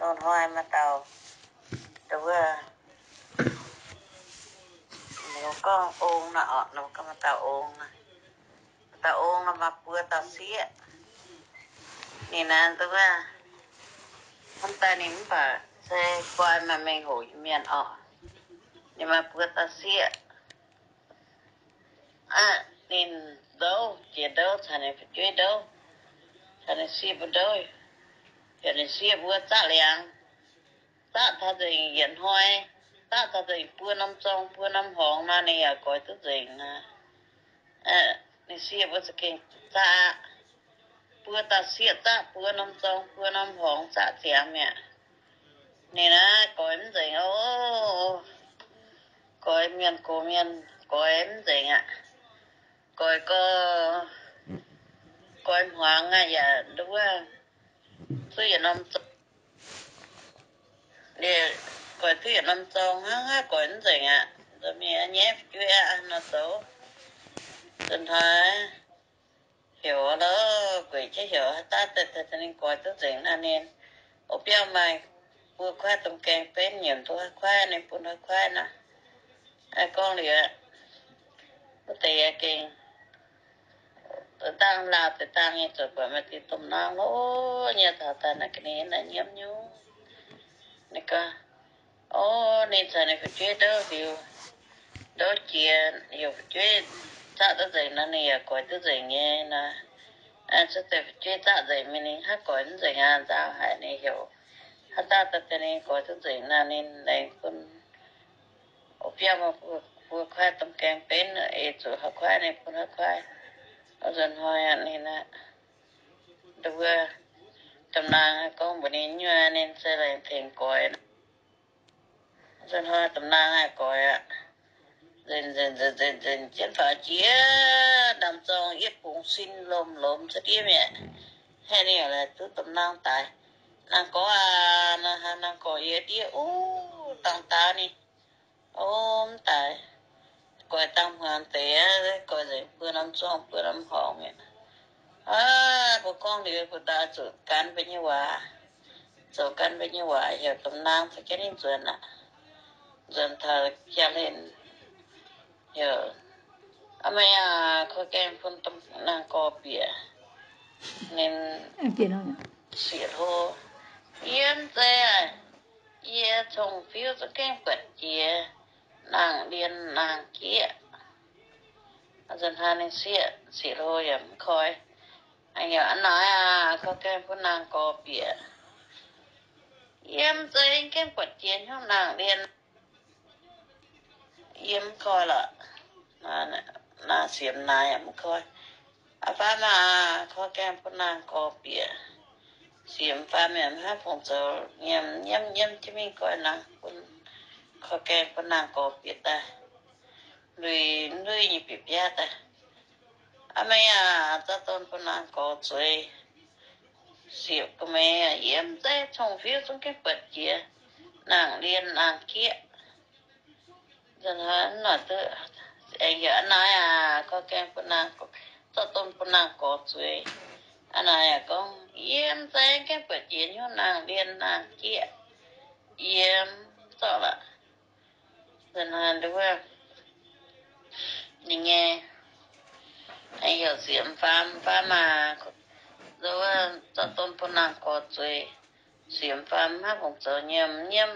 Hnoi maaih dauh, wuov, gorngv ong nor, gorngv maaih dauh ong, maaih dauh ong nor maaih buo dauh sieqv. Ninh naaiv, wuov, hnamv daaih ninh mv baac se guai maaih mengh hoc mienh orqc. Ninh maaih buo dauh sieqv. Aqv, ninh ndouv, jiex ndouv, caux ninh fu'jueiv ndouv, caux ninh sieqv mbuo ndouv, heuc ninh sieqv mbuo zaqv liangx, zaqv taux nzengc yietc hnoi, zaqv taux nzengc buo norm zorng buo norm horngz nor, ninh yaac goix duqv nzengc naaic. Ninh sieqv mbuo za'gengh zaqv aqv. Buo dauh sieqv zaqv buo norm zorng buo norm horngz zaqv ziangx mi'aqv. Ninh naaiv goix mv nzengc oc. Goix mienh gox mienh goix mv nzengc aqv. Goix gau, goix hmuangx aqv, yaac nduov, zuov yietc norm zorng, goix zuov yietc norm zorng hnangv, goix mv nzengc aqv. Nzunc mingh nyaiv fu'jueiv aqv nor zoux. Nzunc hnoi heuc lo, gueic jienv heuc haaix dauh daaih ninh goix duqv nzengc naaiv ninh, o biauv maaih buo kuaaiv domh gaengh benv nyiemc duqv haaix kuaaiv ninh bun haaix kuaaiv nor. Gorngv liuz, wuov deix gengh dangh laauh deix dangh nyei zuqc buatc maaih diuh domh naang loh nyei taux daaih naaic ga'hlen naaic nyiemv nyungc. Ninh gorngv, o, ninh caux ninh fu'jueiv ndouv liuz, ndouv jiex, heuc fu'jueiv zaqv duqv nzengc nor, ninh yaac goix duqv nzengc nyei nor. Cuotv deix fu'jueiv zaqv nzengc mingh ninh hnangv goix mv nzengc aqv. Nzauh haic ninh heuc haaix dauh daaih deix ninh goix duqv nzengc nor, ninh laengz bun o biauv maaih buo kuaaiv domh gaengh benv, ei zuqc haaix kuaaiv ninh bun haaix kuaaiv. Nzunc hnoi ninh, nduov, domh naang gorngv mbuox ninh nyuoz ninh se laengz tengx goix. Nzunc hnoi domh naang haih goix aqv. Nzengc, nzengc, nzengc, nzengc, nzengc jienv faaux jiex ndaamv-zorng yietv bungx sin lomh lomh cuotv ndiev mi'aqv. Haaix ninh yaac laaic duqv domh naang daic. Naang-gorx aac, naang-gorx yie ndiev uv dangh daaih ninh, o, mv daic, goix dangh hmuangx deix, goix nzengc buo norm zorng buo norm horngz mi'aqv. Aav, mbuo gorngv liuz mbuo daaih zuqc gan mbuo nyei waac, zoux gan mbuo nyei waac heuc domh naang za'gengh ninh nzuonx aqv. Nzuonx taux jaa-hlen heuc, aav, meih aac, korv gaengh bun domh naang gorx bieqc. Ninh sieqv hlo, yie mv zeiz, yie cong-fiuv za'gengh buatc jiex naang-ndien naang-jieqv. Nzunc hnoi ninh sieqv, sieqv hlo yaac mv koi. Aa, naaiv aac, korv gaengh bun naang gorx bieqc. Yie mv zeiz gengh buatc jiex hnyouv naang-ndien. Yie mv koi lorqc. Naaiv siemx naaiv yaac mv koi. Aa, faam aac, korv gaengh bun naang gorx bieqc. Siemx faam yaac mv haih fungc zoux, nyiemc nyiemv nyiemv jienv mingh koi naang bun, korv gaengh bun naang gorx bieqc daaih. Luic luic nyei bieqc biaav daaih. Aa, meih aac, zorqv don bun naang gorx zueiz. Siepv ga'meix, yie mv zeiz cong-fiuv zungv gengh buatc jiex naang-ndien naang-jieqv. Nzunc hnoi duqv aengx heuc, aa, naaiv aac, korv gaengh bun naang, zorqv don bun naang gorx zueiz. Aa, naaiv yaac gorngv, yie mv zeiz gengh buatc jiex hnyouv naang-ndien naang-jieqv. Yie mv zorqv lorqc. Nzunc hnoi nduov, ninh nyei, aengx heuc siemx faam, faam aac, nduov, zorqv don bun naang gorx zueiz. Siemx faam hnangv fungc zoux nyiemc nyiemv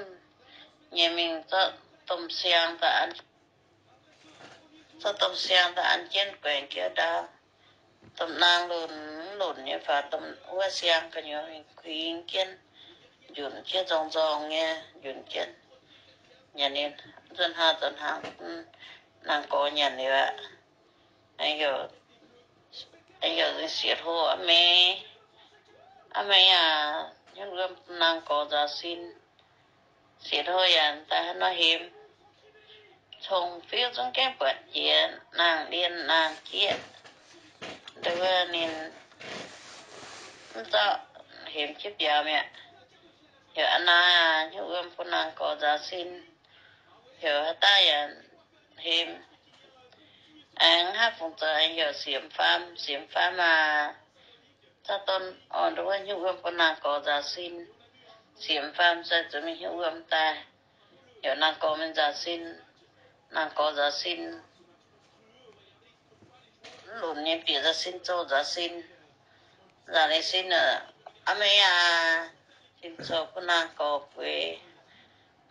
nyei mingh zorqv domh siang daaih an, zorqv domh siang daaih an jienv guaengx jienv ndau. Domh naang lunc, lunc nyei faaux, domh wuov siang gu'nyuoz mingh kuingx jienv, njunc jienv nzorng nzorng nyei, njunc jienv. Nyanc ninh nzunc hnoi zoux hnaangx, naang gorx nyanc liuz aqv. Aengx heuc, aengx heuc sieqv hlo, aa, meih, aa, meih aac, hnyouv wuom naang gorx nzaaux sin. Sieqv hlo yaac daaih hnangv nor hemx, cong-fiuv zungv gaengh buatc jiex naang-ndien naang-jieqv. Nduov ninh mv zorqv, hemx jienv biaux mi'aqv. Heuc, aa, naaiv aac, hnyouv wuom bun naang gorx nzaaux sin. Heuc haaix dauh yaac hemx. Aengx hnangv fungc zoux aengx heuc siemx faam, siemx faam aac, zorqv don, orn, nduov, hnyouv wuom bun naang gorx nzaaux sin. Siemx faam sai zuqc mingh hiuv wuom daaih, heuc naang gorx mingh nzaaux sin. Naang gorx nzaaux sin, mv lunx nyei bieqc nzaaux sin, zoh nzaaux sin. Nzaaux liuz sin, aa, meih aac, Dimc Coux bun naang gorx bueix.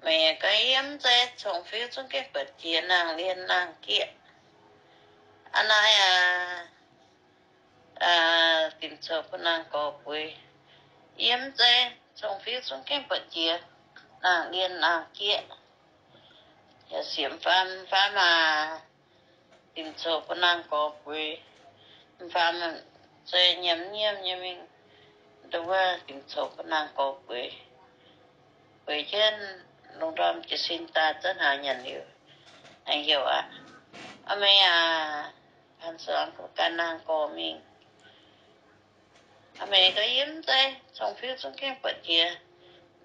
Meih ga'yiem zeiv cong-fiuv zungv gengh buatc jiex naang-lienh naang-gieqv. Aa, naaiv aac, Dimc Coux bun naang gorx bueix. Yiem zeiv cong-fiuv zungv gengh buatc jiex naang-lienh naang-gieqv. Yaac siemx faam, faam aac, Dimc Coux bun naang gorx bueix. Faam se nyiemc nyiemv nyei mingh, nduov wuov Dimc Coux bun naang gorx bueix. Bueix jienv lungh ndorm jiez sin daaih zunv hnaangx nyanc liuz, aengx heuc aqv, aa, meih aac, Paan Suangx gan naang gorx mingh. Aa, meih ga'yiem zeiv cong-fiuv zungv gengh buatc jiex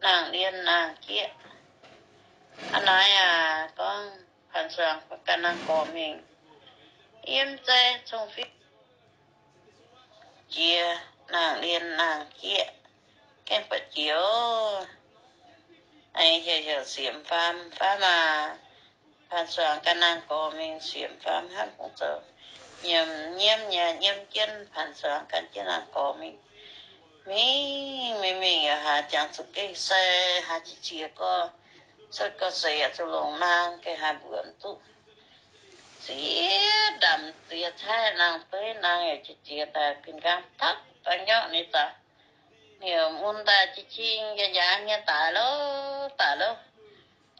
naang-lienh naang-gieqv. Aa, naaiv aac, gorngv Paan Suangx gan naang gorx mingh, yiem zeiv cong-fiuv jiex naang-lienh naang-gieqv, gengh buatc jiex oc. Aengx heuc, heuc siemx faam, faam aac, Paan Suangx gan naang gorx mingh. Siemx faam hnangv hungh zoux, nyiemc nyiemv nyei, nyiemv jienv Paan Suangx gan jienv naang gorx mingh. Mingh, mingh, mingh yaac haaix jangx zuqc gengh sai, haaix jiex jiex gorx, cuotv gauh seix yaac zuqc longc naang, gengh haaix mbuoqc mv duqv. Ziex ndamc ziex caaiv naang-beiv, naang yaac jiex jiex daaih, gengh nqaang takv daaih nyorqv ninh zaqc. Ninh yaac mun daaih jiex jiex njaaux njaaux nyei, daaih loh, daaih loh.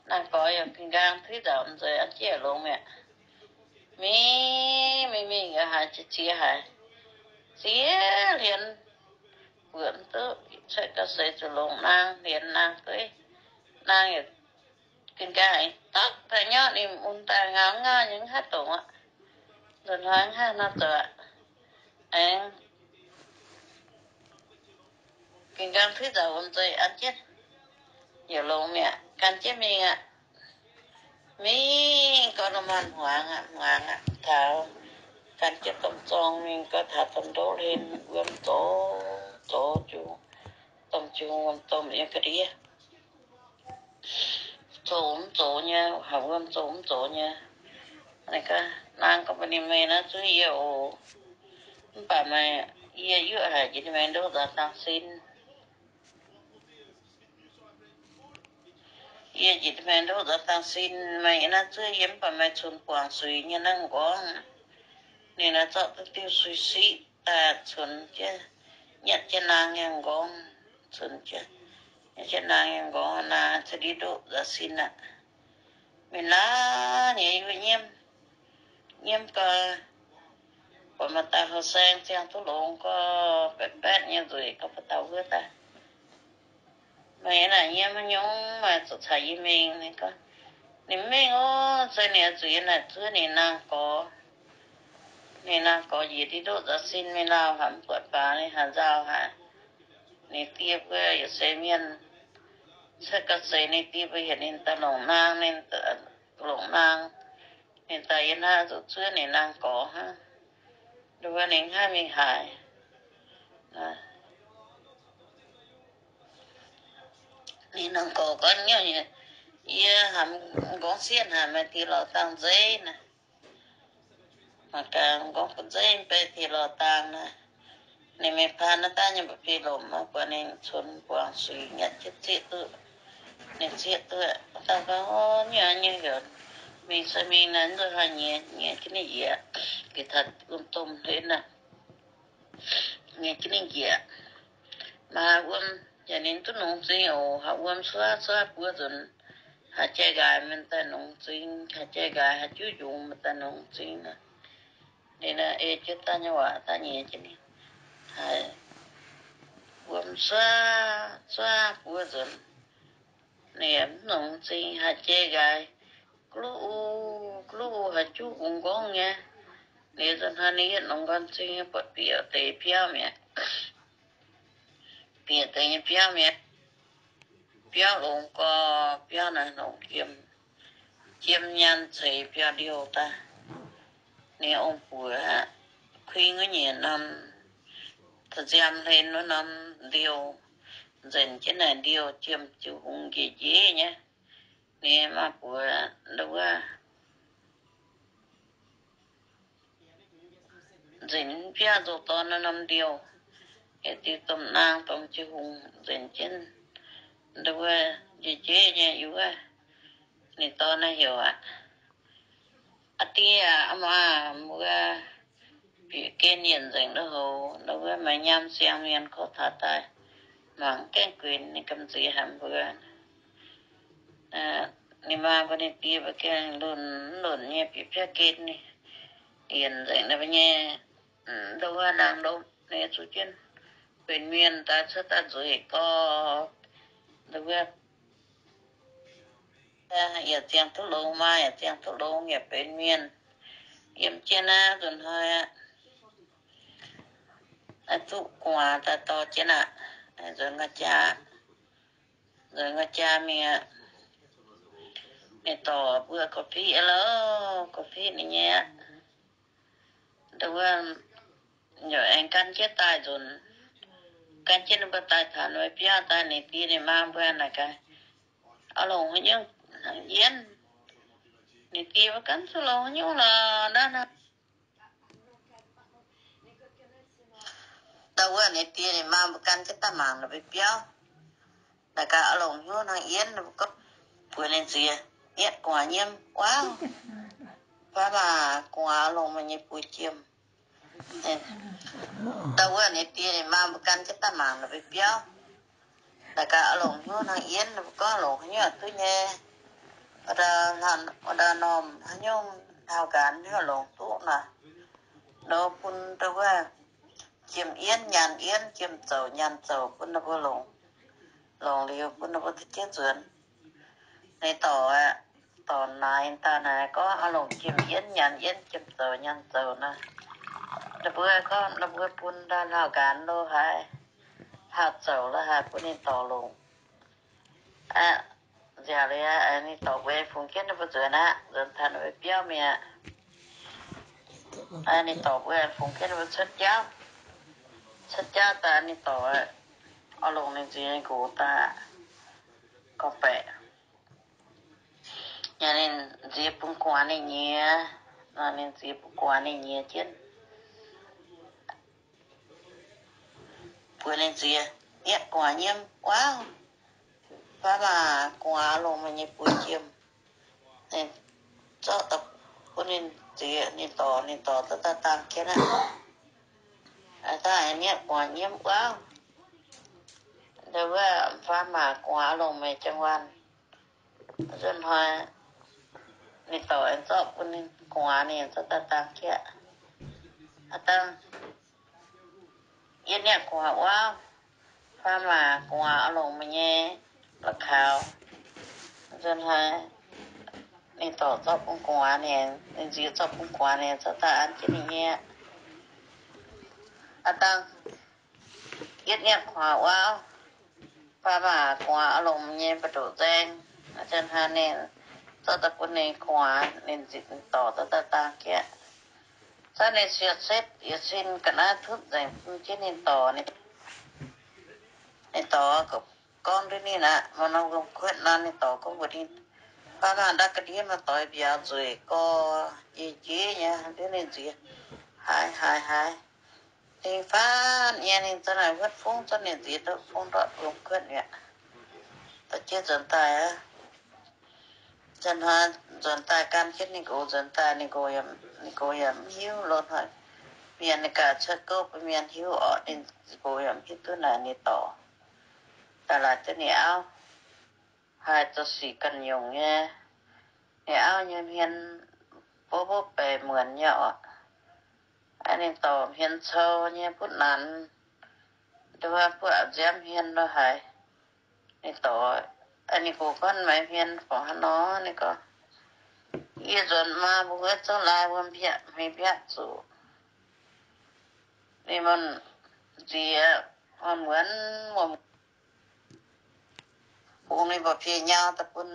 Naang gorx yaac gengh nqaang tuiv nzauc nzeix, an jienv longx mi'aqv. Mingh, mingh, mingh yaac haiz jiex jiex haiz ziex hlienx, mbuoqc mv duqv, cuotv gauh seix zuqc longc naang, hlienx naang dueiv. Naang yaac gengh nqaang aengx dakv daaih nyorqv ninh mun daaih, ngau ngauh nyei, mv haih dongz aqv. Nzuonx hnoi mv haih nor zoux aqv. Aengx gengh nqaang tuiv nzauc wuom nzeix, an jienv yaac longx mi'aqv, gan jienv mingh aqv. Mingh gorngv lungh maanz hmuangx aqv, hmuangx aqv, taux gan jienv domh zorng mingh, gorngv taux domh ndoqv hlen, wuom zoux, zoux jung, domh jung wuom domh yiem ga'ndiev. Zoux mv zoux nyei, haaix wuom zoux mv zoux nyei. Naang gorngv mbuox ninh, meih naaiv zuov yie oc. Mv baac meih, yie yuoqv haic njiec meih ndoqv nzaaux dang sin. Yie njiec meih ndoqv nzaaux dang sin, meih naaiv zuov yie mv baac meih cunx buangc suiz nyei naaiv m'nqorngv. Ninh naaiv zorqv duqv diuh suiv siqv daaih cunx jienv, nyatv jienv naang nyei m'nqorngv, cunx jienv, nyatv jienv naang nyei m'nqorngv, naang cuotv ndiev ndoqv nzaaux sin aqv. Mingh laanh nyei yuoqv nyiemv, nyiemv gau, buatc maaih dauh houh saeng ziangh duqv longx gau, baeqv baeqv nyei nzueic gau, buatc dauh wuov daaih, meih naaic nyiemv haaix nyungc, meih zuqc caux yie mingh? Ninh gorngv, ninh mv mingh oc, se ninh oix zuqc yie naaic zuov ninh naang gorx. Ninh naang gorx njiec ndiev ndoqv nzaaux sin mingh lauh haic, mv buatc faaux, ninh haaix nzauh haic. Ninh die mbuo yaac se mienh, cuotv gauh seix ninh die mbuo heuc ninh daaih longc naang, ninh longc naang, ninh daaih yie hnangv zuqc zuov ninh naang gorx hnangv. Nduov ninh hnangv mingh haaix. Ninh naang gorx gorngv, yie haiz m'nqorngv sieqv haic, meih diex lorz dangh nzeiv naaic. Mangc gaax m'nqorngv bun nzeiv mv bei diex lorz dangh naaic. Ninh mingh paan naaiv daaih nyei mba'biei lomc, buatc ninh cunx buangh suiz nyatv jienv zieqv duqv. Ninh zieqv duqv, dauh gorngv, nyei nyei heuc, mingh se mingh naaic, nzuih hnoi nyiex, nyiex jienv ninh njiec, geh taux wuom domh hlen naaic. Nyiex jienv ninh njiec, maaih wuom, yaac ninh duqv nungx zingh oc. Haaix wuom suav suav buov nzunc, haaix jai nqaaix mingh daaih nungx zingh, haaix jai nqaaix haaix juv njungx mingh daaih nungx zingh nor. Ninh ei jienv daaih nyei waac daaih nyiex jienv ninh. Haaix wuom suav suav buov nzunc, ninh yaac mv nungx zingh. Haaix jai nqaaix gluv u, gluv u, haaix juv bungx nqorngv nyei. Liuz nzunc hnoi ninh yietv nungx nqorngv zingh, buatc bieqc deix biauv mi'aqv. Bieqc deix nyei biauv mi'aqv. Biauv longx gorx, biauv naaic longx jiem, jiem nyaanh ceix biauv-ndiouh daaih. Ninh ong-buoc aqv, kuing wuov nyieqc norm, da'nziaam hlen wuov norm ndiouh, nzenc jienv naaic ndiouh jiem jiu hungh njiec njiec nyei. Ninh maaih buoz ndau wuov nzenc biaav nzou dorn norm ndiouh, yietc diuh domh naang dongh jiu hungh nzenc jienv ndau wuov njiec njiec nyei. Yie wuov ninh dorn naaiv heuc aqv, aa die aac, aa maa, mbuo bieqc gen yienc nzengc ndau hoc, ndau wuov maaih nyaam siang mienh gorngv taux daaih, mangc gaengh guenx ninh gamh nziex haic mbuo. Ninh maa mbuo ninh die mbuo gaengh lunc lunc nyei bieqc biaav gen yienc nzengc naaiv nyei. Ndau wuov naang lomh ninh zuqc jienv benx mienh daaih cuotv daaih nzueic gorx. Ndau wuov yaac ziangh duqv longx, maa yaac ziangh duqv longx, yaac benx mienh. Yiem jienv naaiv nzunc hnoi aqv, duqv gu'nguaaz daaih dorh jienv aqv, nzuonx nqa'jaa, nzuonx nqa'jaa mingh aqv. Ninh dorc mbuo gorqv-fiqv aqv loh, gorqv-fiqv ninh nyei aqv. Ndau wuov yaac aengx gan jienv daaih nzunc, gan jienv ninh mbuo daaih taux ninh mbuo biauv daaih, ninh die ninh maa mbuo naaic gaax, Auv-longc haaix nyungc hnangv yienv? Ninh die mbuo gan zuqc longc haaix nyungc lorqc naaiv. Ndau wuov ninh die ninh maa mbuo gan jienv daaih mangc ninh mbuo biauv. Naaic gaax, Auv-longc haaix nyungc hnangv yienv? Ninh mbuo gorngv, buoz ninh nziex, Yietv gu'nguaaz nyiemv wuov. Baav maac gu'nguaaz Auv-longc meih nyei buoz jiem. Ndau wuov ninh die ninh maa mbuo gan jienv daaih mangc ninh mbuo biauv. Naaic gaax, Auv-longc haaix nyungc hnangv yienv? Ninh mbuo gorngv, Longc haaix nyungc duqv nyei. Wuov ndau normh haaix nyungc hlauv-nqanx haaix nyungc longc duqv naaic, nor bun ndau wuov jiem yienv nyanc yienv, jiem zouc nyanc zouc bun ninh mbuo longc. Longc liuz bun ninh mbuo duqv jienv nzuonx. Ninh dorc aeqv, dorc naaic daaih naaic gorngv, Auv-longc jiem yienv nyanc yienv, jiem zouc nyanc zouc naaic, ninh mbuo gorngv ninh mbuo bun ndau hlauv-nqanx lo haaix, hlauv-zouc lo haaix bun ninh dorc longc. Aeqv, nziaauc liuz ninh dorc mbuo fungx jienv ninh mbuo nzuonx aqv, nzuonx taux ninh mbuo biauv mi'aqv. Ninh dorc mbuo fungx jienv ninh mbuo cuotv jauv, cuotv jauv daaih ninh dorc, Auv-longc ninh nziex nqox daaih gorngv-baeqc, yaac ninh nziex bun gu'nguaaz ninh nyiex, ninh nziex bun gu'nguaaz ninh nyiex jienv. Buoz ninh nziex, Yietv gu'nguaaz nyiemv wuov. Baav maac gu'nguaaz longc meih nyei buoz jiem. Ninh zorqv daaih bun ninh nziex, ninh dorc, ninh dorc zorqv daaih dangh jienv aqv. Daaih nietv gu'nguaaz nyiemv wuov. Wuov faav maac gu'nguaaz longc meih jangx waanh. Nzunc hnoi ninh dorc aengx zorqv bun ninh gu'nguaaz, ninh zorqv daaih dangh jienv. Dangh, yie nietv gu'nguaaz wuov, faav maac gu'nguaaz longc meih nyei la'kaux. Nzunc hnoi ninh dorc zorqv bun gu'nguaaz, ninh nziex zorqv bun gu'nguaaz, ninh zorqv daaih an jienv ninh nyei. Aa dangh, yie nietv gu'nguaaz wuov, faav maac gu'nguaaz longc meih nyei mbu'ndoqc nzaeng. Nzunc hnoi ninh zorqv daaih bun ninh gu'nguaaz, ninh nziex, ninh dorc zorqv daaih dangh jienv. Zorqv ninh siec setv yietc cin ga'naaiv tutv nzengc bun jienv ninh dorc. Ninh dorc gorngv nduov ninh aqv, maaih norm wuom-kuotv nor, ninh dorc gorngv mbuox ninh, Faav maac ndau ga'ndiev maaih doix mbiauz nzueic gorx, njiec njiec nyei, nduov ninh nziex, haaix haaix haaix. Dingh faanv nyei, ninh za'naaic huotv fungv, zorqv ninh nziex duqv fungv ndortv wuom-kuotv mi'aqv. Dorh jienv nzuonx daaih aqv. Nzunc hnoi nzuonx daaih gan jienv ninh nqox nzuonx daaih, ninh nqox yaac mv hiuv loz-hnoi. Mienh ninh gaax cuotv gouv bun mienh hiuv orqc, ninh nqox yaac mv hiuv duqv naaic ninh dorc daaih laaix duqv ninh auv. Haiz zoux sic ganh nyungc nyei. Ninh auv nyei hmien bov bov baeqc muonc nyei orqc. Ninh dorc hmien cou nyei butv naanc, nduov butv a'nziaamv hmien lo haic. Ninh dorc, ninh nqox gorngv, Meih hmien fungc haaix nor? Ninh gorngv, Yie nzuonx maa mbuo wuov zouv laai wuom mbiatv hmei mbiatv zuqc. Ninh muonz nziex, muonz muonz, bungx ninh mba'biei nyau daaih bun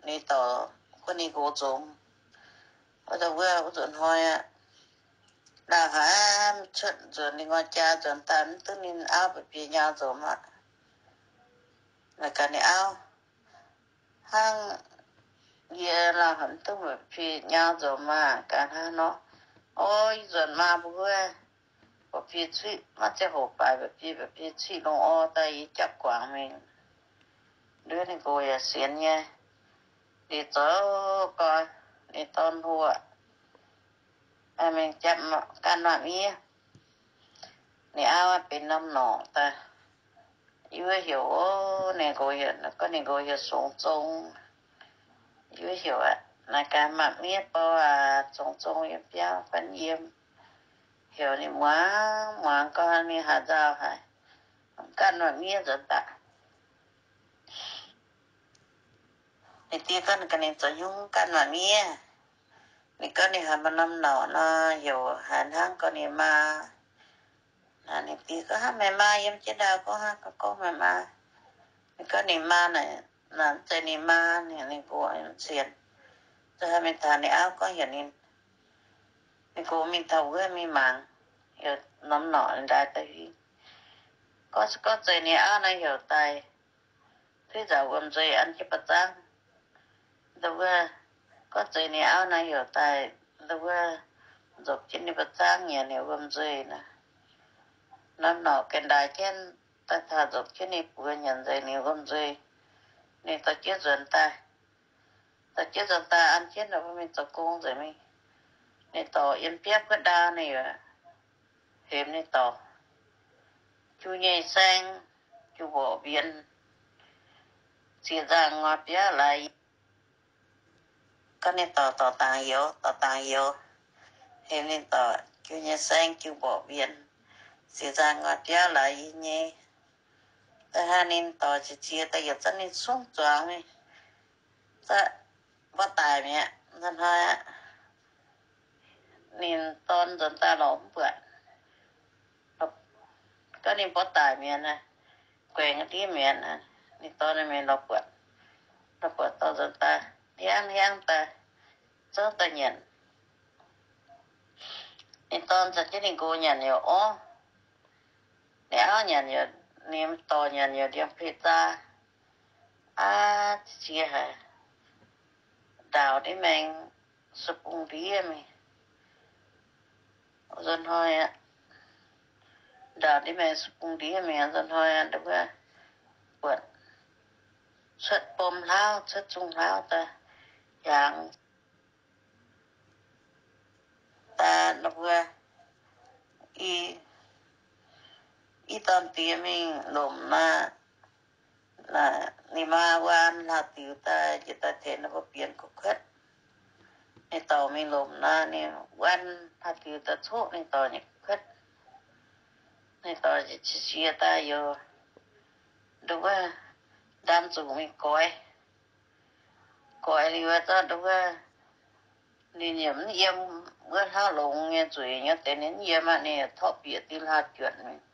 ninh dorc, bun ninh nqox nzomz. Wuov deix wuov, wuov nzunc hnoi aqv, ndaauh haiz cuotv nzuonx ninh ngoi jaa nzuonx daaih mv duqv ninh auv mba'biei nyau nzomz aqv. Naaic gaax ninh auv, hnangv yie lauh haic duqv mba'biei nyau nzunc maah, gaax hnangv nor. O, ih nzunc maa mbuo wuov, mba'biei cuiv maiv ziangh hoc baaix mba'biei, mba'biei cuiv longx orv daaih yie jangx guangc mingh. Nduov ninh nqox yaac sienx nyei. Liuz zoux gau, ninh dorn hlo aqv, mingh japv ganh maah miev. Ninh auv benx norm norqc daaih. Yie wuov heuc, o, ninh nqox, gorngv ninh nqox heuc Songx Zong. Yie wuov heuc aqv, naaic gaax maah miev bou aac, Songx Zong yiem biauv fai yiem. Heuc ninh muangx muangx gorngv mingh haaix nzauh haic, ganh maah miev nzuonx daaih. Ninh diex gorngv ninh ganh ninh zoux hnyungv ganh maah miev. Ninh gorngv ninh haiz maaih norm norqc nor, heuc haiz hnangv gorngv ninh maa. Ninh diex gorngv, hnangv meih maa yiem jienv ndau gorngv hnangv, gorngv meih maa. Ninh gorngv ninh maa naaic, naaic mv zeiz ninh maa. Ninh nqox sienx, zuqc haaix mingh taux ninh auv gorngv heuc ninh, ninh nqox mingh taux wuov mingh mangc, heuc norm norqc ninh ndaix daaih huingx. Gorngv, gorngv zeiz ninh auv naaiv heuc daaih, tuiv nzaangc wuom-nzuih an jienv ba'zangv. Ndau wuov, gorngv zeiz ninh auv naaiv heuc daaih, ndau wuov, nzopc jienv ninh ba'zangv nyanc ninh wuom-nzuih naaic. Norm norqc ganh ndaix jienv daaih taux nzopc jienv ninh buoz nyanc nzengc ninh wuom-nzuih. Ninh dorh jienv nzuonx daaih, dorh jienv nzuonx daaih an jienv ninh mbuo mingh zoux gong nzengc mingh. Ninh dorc yiem biauv kuotv ndau ninh yaac hemx ninh dorc, Jiu nyei saeng, jiu mborqv mbienx, ziex nzangh ngoi biauv laaix. Gorngv ninh dorc dorc dangx youz, dorc dangx youz, hemx ninh dorc, Jiu nyei saeng, jiu mborqv mbienx, ziex nzangh ngoi biauv laaix yie nyei. Da'haav ninh dorc qiex jiez daaih yietc zanc ninh sungv zuangx mingh, zaqc mborqv daic mi'aqv. Hnoi aqv, ninh dorn nzuonx daaih lorz mv buatc. Gorngv ninh mborqv daic mi'aqv, guaengx ndiev mi'aqv. Ninh dorn mingh lorz buatc, lorz buatc dorh nzuonx daaih, hiaangv hiaangv daaih, zouv daaih nyanc. Ninh dorn caux jienv ninh nqox nyanc yaac orv. Ninh auv nyanc yaac, ninh dorc nyanc yaac ndiangx-peix zaa. Aav, ziex haic, ndaauc ndiev maengx su-bung ndiev mingh. Nzuonx hnoi aqv, ndaauc ndiev maengx su-bung ndiev mingh. Nzuonx hnoi aqv, ndau wuov buatc cuotv bom hlauv, cuotv zungh hlauv daaih hiaangx. Daaih ninh mbuo i, i dorn diex mingh lomc nor, ninh maa waan hlauv-diuc daaih, njiec daaih tengx ninh mbuo bienx gu'kuotv. Ninh dorc mingh lomc nor, ninh waan hlauv-diuc daaih coqv ninh dorc nyei gu'kuotv. Ninh dorc qiex jiez daaih youz, nduov wuov, ndaam zuqc mingh goix. Goix liuz zorqv nduov wuov, ninh yaac mv yiem wuov hlauv-longx nyei nzueic nyei deix, ninh mv yiem aqv. Ninh yaac torqv bieqc diuh hlaah juotc mingh.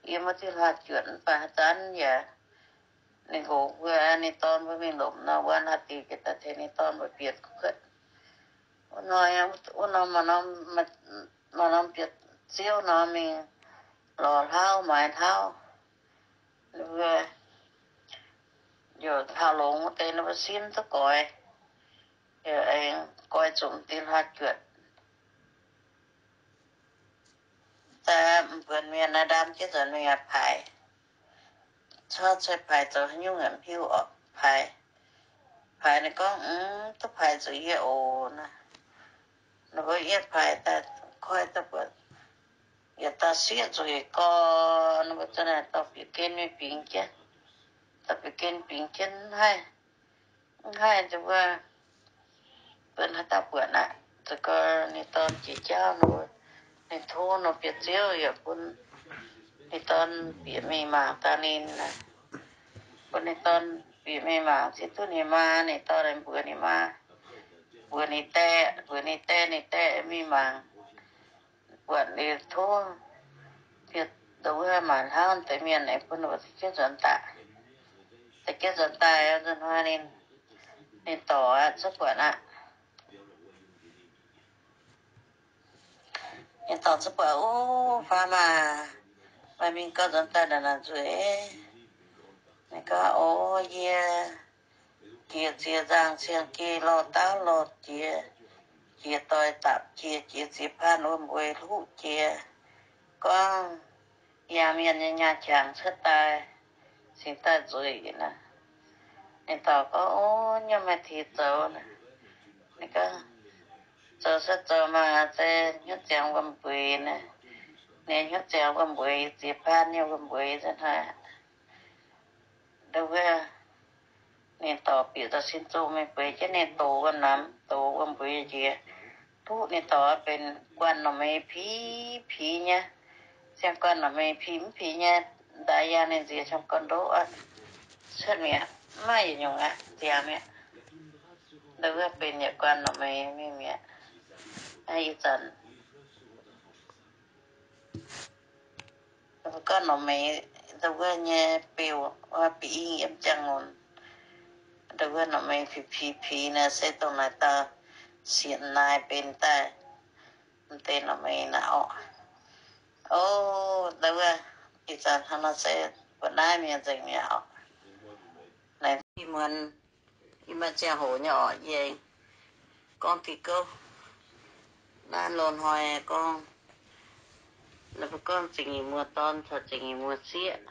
Yiem wuov diuh hlaah juotc mv baac haaix zanc yaac, ninh nqox mbuo, ninh dorn mbuo mingh lomc nor, wuov hlauv-diuc jiex daaih tengx ninh dorn mbuo bienx gu'kuotv. Wuov nor, wuov nor, maaih norm biauv ziouv nor mingh lorz hlauv maaiz hlauv. Ninh mbuo yaac hlauv-longx wuov deix ninh mbuo simv duqv goix, yaac aengx goix zuqc diuh hlaah juotc. Daaih m'buonc mienh naaiv ndaam jienv nzuonx mingh yaac paaix, corc cuotv paaix zoux haaix nyungc yaac mv hiuv orqc. Paaix, paaix ninh gorngv, Mv duqv paaix zuqc yie oc. Naaiv, ninh mbuo yie paaix daaih koi daaih buatc yietc dauh sieqv nzueic gorx, ninh mbuo za'naaic dorh bieqc gen mingh bingx jienv, dorh bieqc gen bingx jienv mv haih, mv haih nduov wuov, bun haaix dauh buatc aqv. Za'gengh ninh dorn jiex jauv nor, ninh tov nor biauv-ziouv yaac bun ninh dorn bieqc mingh mangc daaih ninh, bun ninh dorn bieqc mingh mangc, ziex duqv ninh maa, ninh dorn mbuox ninh maa, mbuox ninh dae, mbuox ninh dae, ninh dae mingh mangc, buatc liuz tov, nduov wuov maaic hlauv deix mienh aengx bun ninh mbuo da'jienv nzuonx daaih. Da'jienv nzuonx daaih nzuonx hnoi ninh, ninh dorc cuotv buatc aqv. Ninh dorc cuotv buatc, Ov, faam aac, meih mingh gau nzuonx daaih naaic naaic nzueic. Ninh gorngv, Yie jiex ziex nzaangc siang-geh lorh dauh lorh jiex, jiex doix dapc jiex, jiex ziex paanh wuom-mbeix hluqv jiex, gorngv yangh mienh nyei nyaah qangx cuotv daaih, cingx daaih nzueic naaic. Ninh dorc gorngv, O, nyungc maaih tix zoux. Ninh gorngv, Zoux se zoux maah, se hnyouv ziangx wuom-mbeix naaic. Ninh hnyouv ziangx wuom-mbeix, ziex paanh nyei wuom-mbeix nzengc hnangv. Ndau wuov, ninh dorc bieqc daaih sin zungh mingh bueix jienv ninh doz wuom-namx, doz wuom-mbeix njiec, duqv ninh dorc benx guanh normh meix piv-piv nyei. Siang guanh normh meix piv-piv nyei, ndaix yangh ninh nziex qam gorn ndoqv aqv, cuotv mi'aqv, mv maaih yietc nyungc aqv, ziangx mi'aqv. Ndau wuov benx yietc guanh normh meix mingh mi'aqv. Ih zanc guanh normh meix ndau wuov nyei beu, bieqc ing yiem ziangh nunc. Ndau wuov normh meix piv-piv-piv naaic se dongh naaic dauh sienx naaic benx daaih m'deix normh meix naaic orqc. O, ndau wuov ih zanc hnangv nor se mbuo naaiv mienh nzengc mi'aqv orqc. Naaiv ih muonz, ih muonz ziangh hoc nyei orqc, yie gorngv diuh gouv. Naaiv loz-hnoi gorngv, naaiv mbuo gorngv zingh nyeic muoz-dorn caux zingh nyeic muoz-sieqv.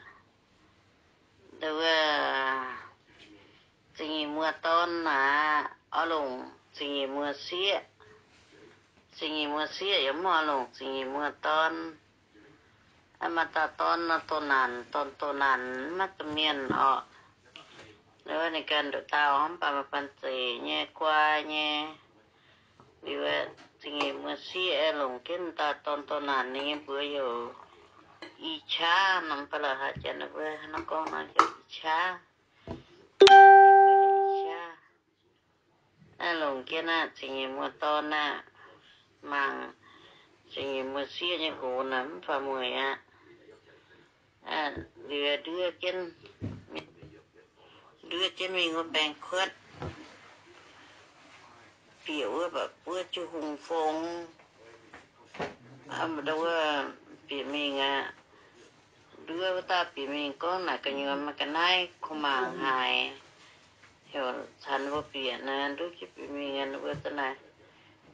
Ndau wuov zingh nyeic muoz-dorn naaic oix longc zingh nyeic muoz-sieqv. Zingh nyeic muoz-sieqv yaac mv oix longc zingh nyeic muoz-dorn. Maaih dauh dorn nor doh naanc, dorn doh naanc maiv duqv mienh orqc. Ndau wuov ninh ganh nduqc dauh mv baac maaih banh zeic nyei, guai nyei. Liuz zingh nyeic muoz-sieqv longc jienv dauh dorn doh naanc, ninh nyei mbuox heuc I Qaav nor, mv baac la'haaix jaax ninh mbuo hnangv gorngv nor heuc I Qaav. Longc jienv naaiv zingh nyeic muoz-dorn naaiv, mangc zingh nyeic muoz-sieqv nyei nqox naaic mv faaux mueic aqv. Liuz nduov jienv, nduov jienv mingh wuov baeng kuotv, bieqc wuov, bieqc wuov jiu hungh fong, wuov bieqc mingh aqv. Nduov wuov dauh bieqc mingh gorngv naaic gu'nyuoz maaih ga'naaiv kuh mangc haaix, heuc caux ninh mbuo bieqc naaic. Nduov jienv bieqc mingh, ninh mbuo za'naaic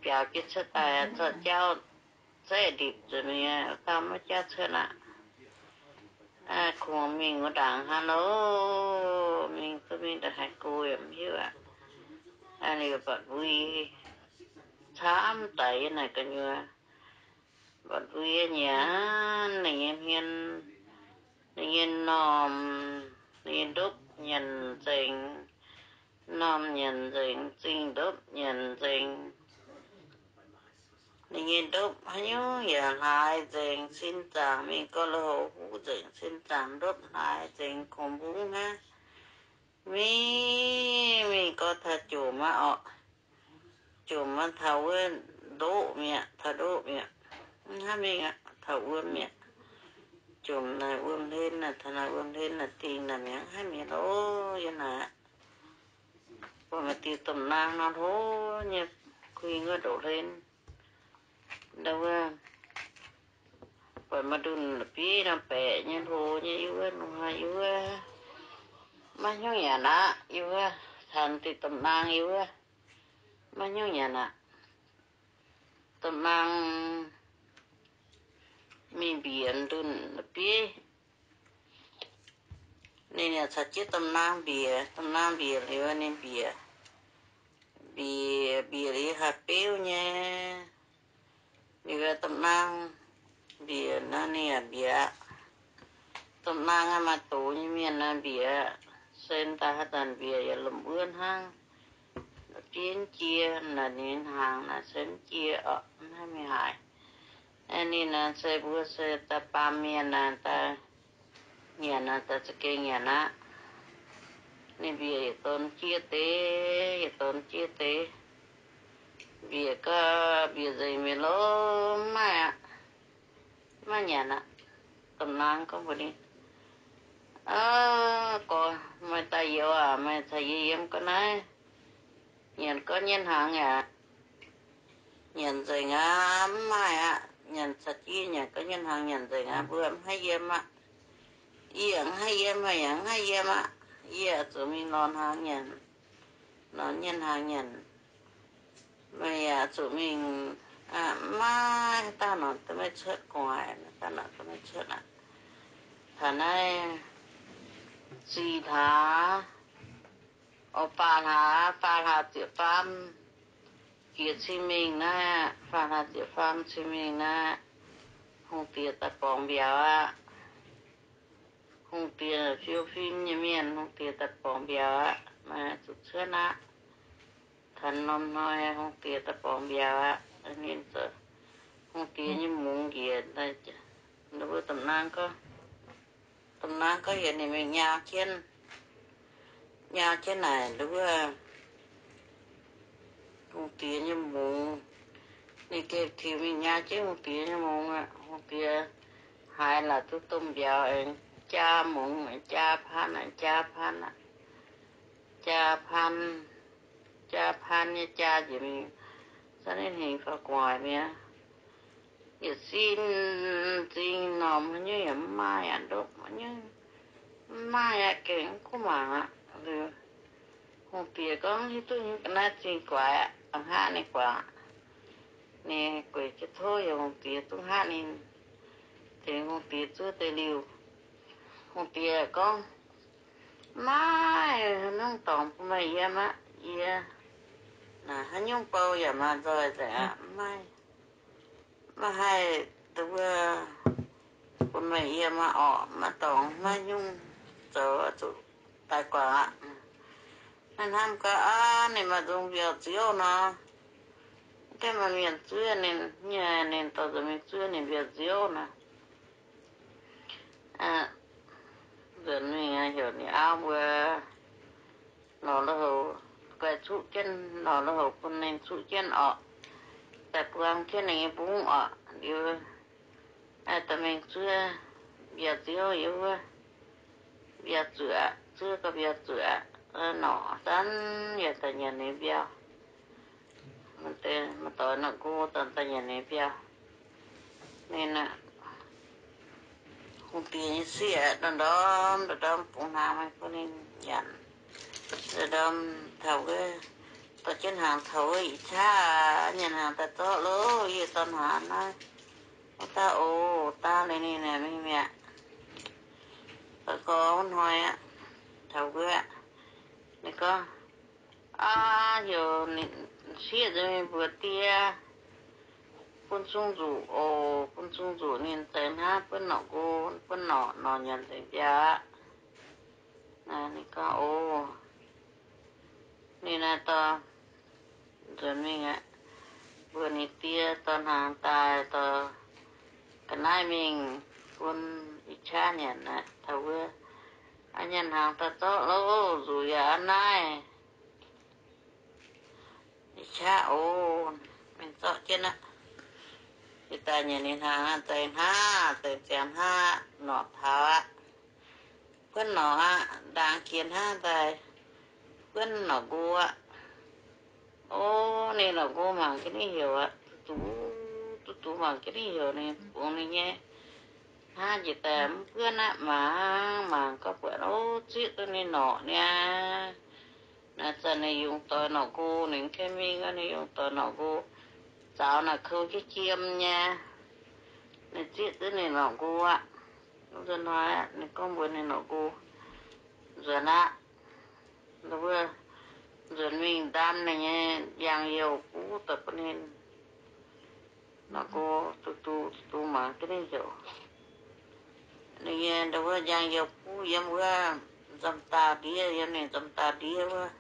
biaux jienv cuotv daaih, zorqv jauv zaeqv ndipc zuqc mingh, wuov dauh maiv jauv cuotv aqv. Kungx mingh wuov ndaangc hnangv loh, mingh duqv mingh ndongc haaix go yaac mv hiuv aqv. Liuz buatc mbui camv daic yiem naaic gu'nyuoz, buatc mbui nyanc ninh nyei hmien, ninh nyei normh, ninh nyei ndopv nyanc nzengc, normh nyanc nzengc, zingh ndopv nyanc nzengc. Ninh nyei ndopv haaix nyungc yaac hlaaix nzengc, sin zaangc mingh gorx lo houx huv nzengc, sin zaangc ndopv hlaaix nzengc, kungx mbungv hnangv. Mingh mingh gorx taux jomc aqv orqc. Jomc aqv, taux wuov ndoqv mi'aqv, taux ndoqv mi'aqv. Mv haih mingh aqv, taux wuom mi'aqv. Jomc naaic wuom hlen naaic, taux naaic wuom hlen naaic dingh naaic mi'aqv, mv haih mingh loh yiem naaic aqv. Buatc maaih diuh domh naang nor hlo nyei, kuing wuov ndoqv hlen. Ndau wuov buatc maaih ndunh la'bieiv nor baeqc nyei hlo nyei yie wuov, nungh hnoi yie wuov, maiv hnyouv nyanc aqv yie wuov, caux diuh domh naang yie wuov, maiv hnyouv nyanc aqv. Domh naang mingh mbiec ndunh la'bieiv. Ninh yaac caux jienv domh naang mbiec. Domh naang mbiec liuz ninh mbiec, mbiec, mbiec liuz haih beuv nyei. Liuz domh naang mbiec nor ninh yaac mbiec. Domh naang maaih doz nyei mienh naaic mbiec, se daaih haaix zanc mbiec yaac lomh wuov hnangv. Bienv jiex naaic ninh hnaangx naaic se mv jiex orqc, mv haih mingh haaix. Ninh naaic se mbuo se daaih baamh mienh naaic daaih nyanc naaic daaih za'gengh nyanc aqv. Ninh mbiec yietc donx jiex deix, yietc donx jiex deix. Mbiec gau, mbiec nzengc mingh lo, mv maaih aqv. Maiv nyanc aqv. Domh naang gorngv mbuox ninh, Aa, gorx, meih daaih youz aac, meih caux yie yiem ga'naaiv nyanc gorqv nyei hnaangx yaac nyanc nzengc aqv. Mv maaih aqv. Nyanc caux jienv nyanc gorqv nyei hnaangx nyanc nzengc aqv. Mbuo mv haih yiem aqv. Yie yaac mv haih yiem, meih yaac mv haih yiem aqv. Yie zuqc mingh lorz hnaangx nyanc, lorz nyanc hnaangx nyanc. Meih yaac zuqc mingh, maiv daaih nor duqv meih cuotv gu'nguaaic, daaih nor duqv meih cuotv aqv. Taux naaiv ziqc hlaax, o, faah hlaax, faah hlaax ziepc faam, jiex cing mingh naaiv, faah hlaax ziepc faam cing mingh naaiv, hungh diex daaih borngz mbiauz aqv. Hungh diex fiou fim nyei mienh, hungh diex daaih borngz mbiauz aqv. Meih zuqc cuotv aqv. Taux norm hnoi hungh diex daaih borngz mbiauz aqv. Ninh zoux hungh diex nyei mungz njiec, mbuo domh naang gorngv, domh naang gorngv heuc ninh mingh nyau jienv, nyau jienv naaic wuov hungh diex nyei mungz. Ninh gengh tiux mingh nyau jienv hungh diex nyei mungz aqv. Hungh diex haiz laaix duqv domh mbiauz aengx jaa mungz, aengx jaa paan, aengx jaa paan aqv. Jaa paan, jaa paan nyei jaa njiec mingh, zanc ninh hingh faaux gu'nguaaic mi'aqv. Yietc sin zingh norm haaix nyungc yaac mv maaih aqv, ndopv haaix nyungc mv maaih aqv, gengh mv kuv mangc aqv. Liuz hungh diex gorngv, hiuv duqv nyei ga'naaiv zingh guaix aqv, a'hnaqv ninh guangc. Ninh gueic jienv tov yaac hungh diex duqv hnangv ninh, tengx hungh diex zuov deix liuh. Hungh diex gorngv, maiv haaix nyungc dorngx bun meih yiem aqv. Yie naaic haaix nyungc bou yaac maaih nzoih nzengc aqv. Maiv, maiv haih duqv wuov bun meih yiem aqv orqc. Maiv dorngx maiv nyungc zoux zuqc daaih guangc aqv. Naaiv hnamv gaax aqv, ninh maaih nzung mbiauz-ziouv nor, mv gaengh maaih mienh zuov ninh, nyei ninh dorh nzuonx mingh zuov ninh mbiauz-ziouv nor. Nzuonx mingh heuc ninh auv mbuo lorz lui-houx, guai zuqv jienv, lorz lui-houx bun ninh zuqv jienv orqc, daaih buang jienv ninh nyei mbungv orqc. Liuz daaih mingh zuov mbiauz-ziouv yiem wuov mbiauz-zuoqc, zuov gau mbiauz-zuoqc, norqc zanc yaac daaih nyanc ninh mbiauz. Maaih doix norqc nqo daaih nyanc ninh mbiauz. Ninh hungh diex nyei sieqv ndorm ndorm bungx hnaangx mingh bun ninh nyanc. Ndorm taux wuov, dorh jienv hnaangx taux wuov, ih qaqv nyanc hnaangx daaih zorqv loh, yie dorh hnaangx naaiv, wuov daaih oc, daaih liuz ninh mingh mi'aqv. Gorngv hnoi aqv, taux wuov, ninh gorngv, aav, heuc ninh sieqv nzengc mingh mbuox die, bun zungh nzuqc oc, bun zungh nzuqc ninh zeix hnangv buonv norqc nqo, buonv norqc, norqc nyanc nzengc mbiauz aqv. Ninh gorngv, oc. Ninh naaiv dorh nzuonx mingh aqv, mbuox ninh die dorh hnaangx daaih, dorh ga'naaiv mingh bun ih qaqv nyanc aqv. Taux wuov, aav, nyanc hnaangx daaih zorqv loh, nzuqc yaac aav naaiv. Ih qaqv oc, mingh zorqv jienv aqv. Yie daaih nyanc ninh hnaangx, zeix hnangv, zeix ziangx hnangv, norqc taux aqv. Buonv norqc aqv, ndaangc jiex hnangv daaih buonv norqc nqo aqv. O, ninh norqc nqo mangc jienv ninh heuc aqv, duqv duqv, duqv duqv mangc jienv ninh heuc, ninh bungx ninh nyei hnangv jiex daaih mv buonv aqv. Mangc mangc gauh buatc, o, zieqv duqv ninh norqc niaa. Naaiv zanc ninh yungz doix norqc nqo, ninh mv gaengh mingh, ninh yungz doix norqc nqo, zaux naaic kou jienv jiem nyei. Ninh zieqv duqv ninh norqc nqo aqv. Nzunc hnoi ninh gorngv mbuox ninh norqc nqo, nzuonx aqv. Wuov, nzuonx mingh ndaam ninh nyei njang youh buv daaih bun ninh. Norqc nqo duqv duqv duqv duqv mangc jienv ninh heuc. Ninh nyei wuov njang youh buv yiem wuov nzamv daauh ndiev, yiem ninh nzamv daauh ndiev wuov.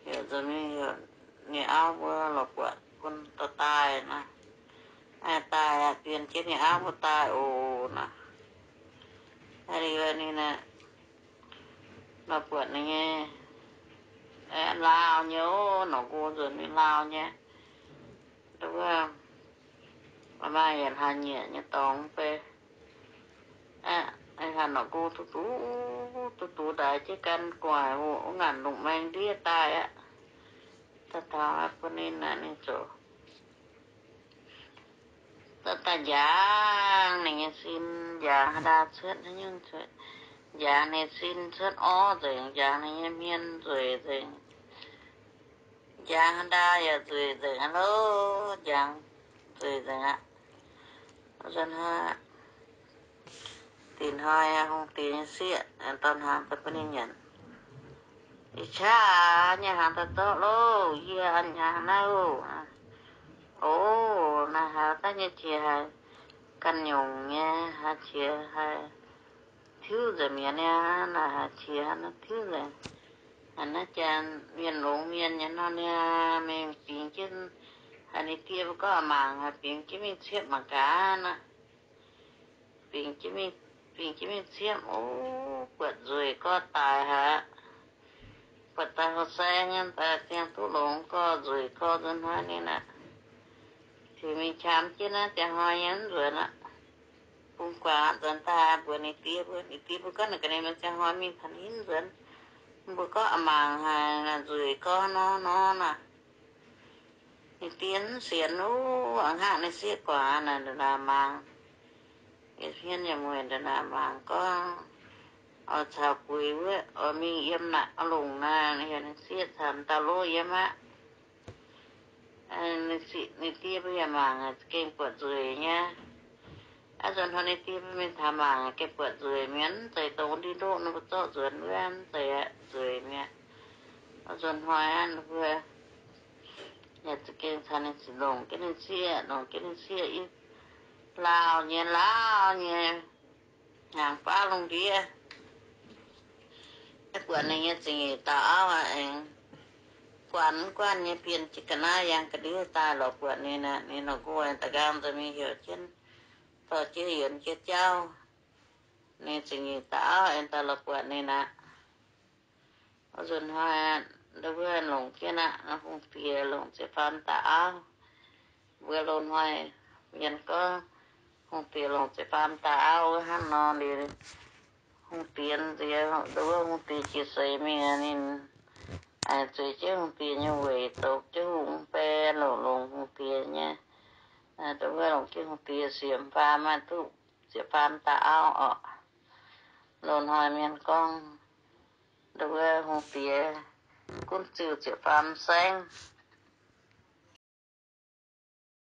Heuc nzuonx mingh heuc ninh auv mbuo lorz buatc bun dorh daaih nor. Daaih, dien jienv ninh auv mbuo daaih oc nor. Liuz ninh lorz buatc ninh nyei laauh nyei, norqc nqo nzuonx mingh laauh nyei. Wuov, maaih yietc hlaax nyieqc nyei dorngx mv bei. Hnangv norqc nqo duqv duqv, duqv duqv ndaix jienv gan gu'nguaaic hoqc wuov ngaanc lungh maeng ndiev daaih aqv. Daaih taux bun ninh naaic, ninh ziouc daaih, daaih njangx ninh nyei sin, njangx haaix ndau cuotv haaix nyungc cuotv. njangx ninh sin cuotv orv nzengc, njangx ninh nyei hmien nzueic nzengc, njangx haaix ndau yaac nzueic nzengc aqv loh, njangx nzueic nzengc aqv. Da'hnoi hungh diex nyei sieqv dorh hnaangx daaih bun ninh nyanc. Ih qaqv nyei hnaangx daaih zorqv loh, yie an hnaangx naaiv oc. O, naaiv haaix daaih nyei qiex haiz ganh nyungc nyei, haaix qiex haiz tiuv nzengc mi'aqv niaa, naaiv haaix qiex naaiv tiuv nzengc. Haiz naaiv jaa mienh longx mienh nyei nor niaa, mingh bingx jienv, haiz ninh die mbuo gorngv mangc, haiz bingx jienv mingh ciepv mangc gaax naaiv. Bingx jienv mingh ciepv, o, buatc nzueic gorx daic haic. Buatc daaih hlo saeng nyei, daaih ziangh duqv longx gorx nzueic gorx nzuonx hnoi ninh aqv. Ziouc mingh qamx jienv naaiv ziangh hnoi nyei mv nzuonx aqv. Bungx guangc nzuonx daaih mbuox ninh die mbuo, ninh die mbuo gorngv naaic ga'naaiv maaih ziangh hnoi mingh taux ninh mv nzuonx. Mbuo gorngv mangc haic, nzueic gorx nor nor naaic. Ninh die mv sienx, o, a'hnangv ninh sieqv guangc naaic ndongc naaic mangc. Yietc hmien yaac mueic ndongc naaic mangc gorngv, oix caux buix wuov, oix mingh yiem naaic oix longc naaic, ninh sieqv caux dauh lov yiem aqv. Ninh die mbuo yaac mangc za'gengh buatc nzueic nyei. Aav nzunc hnoi ninh die mbuo mingh taux mangc gengh buatc nzueic mi'aqv, mv zeiz dongh ndin ndoqv ninh mbuo zorqv nzuonx wuov, mv zeiz aqv, nzueic mi'aqv. Aav nzunc hnoi aqv, ninh mbuo yaac za'gengh caux ninh longc jienv ninh sieqv, longc jienv ninh sieqv i lauh nyei, lauh nyei, hnaangx baav lungh ndiev. Buatc ninh nyei zingh nyeic dauh auv aengx guanh mv guanh nyei bienh jienv ga'naaiv yangh ga'ndiev daaih lorz buatc ninh aqv. Ninh longc gu'nguaaic da'nqaang nzengc mingh heuc jienv, dorh jienv yienx jienv jauv. Ninh zingh nyeic dauh auv aengx daaih lorz buatc ninh aqv. Oix nzunc hnoi ndau wuov longc jienv aqv, hungh diex longc ziepc faam dauh auv. Mbuo loz-hnoi mienh gorngv hungh diex longc ziepc faam dauh auv wuov hnangv nor liuz, hungh diex nziex ndau wuov hungh diex jiex seix mingh, ninh zueiz jienv hungh diex nyei weic, doqc jienv hungh bae, longc longc hungh diex nyei, ndau wuov longc jienv hungh diex siemx faam, maaih duqv ziepc faam dauh auv orqc. Loz-hnoi mienh gorngv ndau wuov hungh diex gunv ziuh ziepc faam saengv.